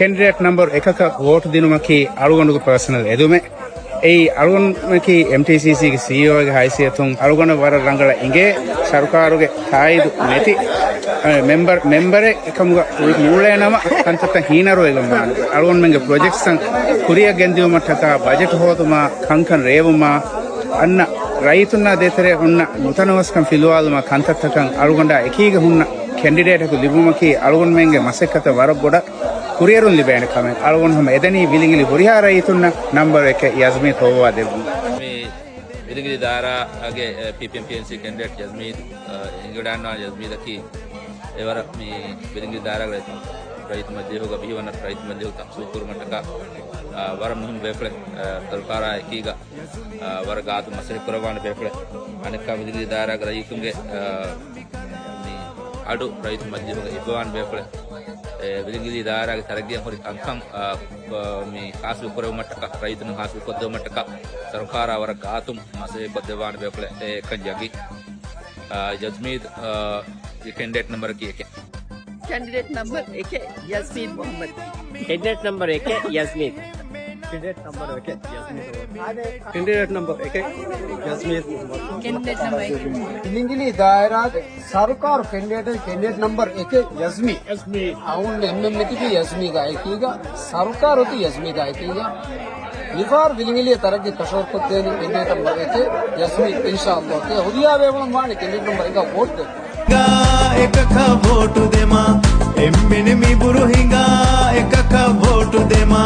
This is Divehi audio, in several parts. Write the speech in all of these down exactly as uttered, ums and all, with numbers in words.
ކެންޑިޑޭޓް ނަމްބަރު އެކަކަށް ވޯޓު ދިނުމަކީ އަޅުގަނޑުގެ ޕާސަނަލް އެދުމެއް. އެއީ އަޅުގަނޑަކީ އެމްޓީސީސީގެ ސީއީއޯގެ ހައިސިއްޔަތުން އަޅުގަނޑަށް ވަރަށް ރަނގަޅަށް އިނގޭ ސަރުކާރުގެ ތާއީދު ނެތި، އަ، މެމްބަރ، މެމްބަރެއް އެކަމުގަ ނޫޅޭނަމަ ކަންތައްތައް ހީނަރުވެގެންވާނެ. އަޅުގަނޑުމެންގެ ޕްރޮޖެކްޓްސްތައް ކުރިއަށް ގެންދިއުމަށްޓަކާ ބަޖެޓް ހޯދުމާ، ކަންކަން ރޭވުމާ، އަންނަ ރައްޔިތުންނާ ދޭތެރޭ ހުންނަ ނުތަނަވަސްކަން ފިލުވާލުމާ ކަންތައްތަކަށް އަޅުގަނޑާ އެކީގަ ހުންނަ ކެންޑިޑޭޓަކު ލިބުމަކީ އަޅުގަނޑުމެންގެ މަސައްކަތަށް ވަރަށް ބޮޑަށް ކުރިއެރުން ލިބޭނެ ކަމެއް. އަޅުގަނޑު ހަމަ އެދެނީ ވިލިނގިލި ހުރިހާ ރައްޔިތުންނަށް ނަމްބަރު އެކެއް ޔަޒްމީ ތޮއްވާ ދެއްވުން. މި ވިލިނގިލި ދާއިރާގެ، އެ، ޕީޕީއެމް ޕީއެންސީ ކެންޑިޑޭޓް ޔަޒްމީ، އަ، ހިނގިވަޑައިގަންނަވާ ޔަޒްމީދަކީ އެވަރަށް މި ވިލިނގިލި ދާއިރާގެ ރައްޔިތު މަޖިލީހުގަ ބިހިވަނަ ރައްޔިތު މަޖިލީހު ތަންސޫ ކުރުމަށްޓަކާ، އަ، ވަރަށް މުހިންމު ބޭފުޅެއް، އަ، ސަރުކާރާ އެކީގަ، އަ، ވަރަށް ގާތު މަސައްކަތް ކުރައްވާނެ ބޭފުޅެއް. އަނެއްކާ ވިލިނގިލި ދާއިރާގެ ރައްޔިތުންގެ، އަ، މި އަޑު ރައްޔިތު މަޖިލީހުގަ އިއްވަވާނެ ބޭފުޅެއް. އެ، ވިލިނގިލި ދާއިރާގެ ތަރައްގީއަށް ހުރި ކަންކަން، އަ، މި ހާސިލު ކުރެވުމަށްޓަކާ، ރައްޔިތުން ހާސިލު ކޮށްދެވުމަށްޓަކާ ސަރުކާރާ ވަރަށް ގާތުން މަސައްކަތް ކޮށްދެއްވާނެ ބޭފުޅެއް އެކަން ޖަގީ. އާ، ޔަޒްމީދު، އާ، އެ ކެންޑިޑޭޓް ނަމްބަރަކީ އެކެއް. ކެންޑިޑޭޓް ނަމްބަރު އެކެއް، ޔަޒްމީދު މުހައްމަދު. ކެންޑިޑޭޓް ނަމްބަރު އެކެއް، ޔަޒްމީދު. ކެންޑިޑޭޓް ނަމްބަރު އެކެއް، ޔަޒްމީދު. ކެންޑިޑޭޓް ނަމްބަރު އެކެއް، ޔަޒްމީދު މުހައްމަދު. ކެންޑިޑޭޓް ނަމްބަރު އެކެއް. ވިލިނގިލީ ދާއިރާގެ ސަރުކާރު ކެންޑިޑޭޓް، ކެންޑިޑޭޓް ނަމްބަރު އެކެއް، ޔަޒްމީ. ޔަޒްމީ. އަހުން އެންމެން މިތިބީ ޔަޒްމީގާ އެކީގަ، ސަރުކާރު އޮތީ ޔަޒްމީގާ އެކީގަ. މިފަހަރު ވިލިނގިލިއަށް ތަރައްގީ ކަށަވަރުކޮށްދޭނީ ކެންޑިޑޭޓް ނަމްބަރު އެކެއް، ޔަޒްމީ. އިންޝާﷲ. އެ ހުރިހާ ބޭފުޅުން ވާނެ ކެންޑިޑޭޓް ނަމްބަރު އެކަށް ވޯޓް ދޭން. އެކަކަށް ވޯޓު ދެމާ، އެންމެން މިބުރު ހިނގާ، އެކަކަށް ވޯޓު ދެމާ،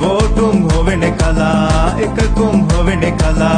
ވޯޓުން ހޮވެނެ ކަލާ، އެކަކުން ހޮވެނެ ކަލާ.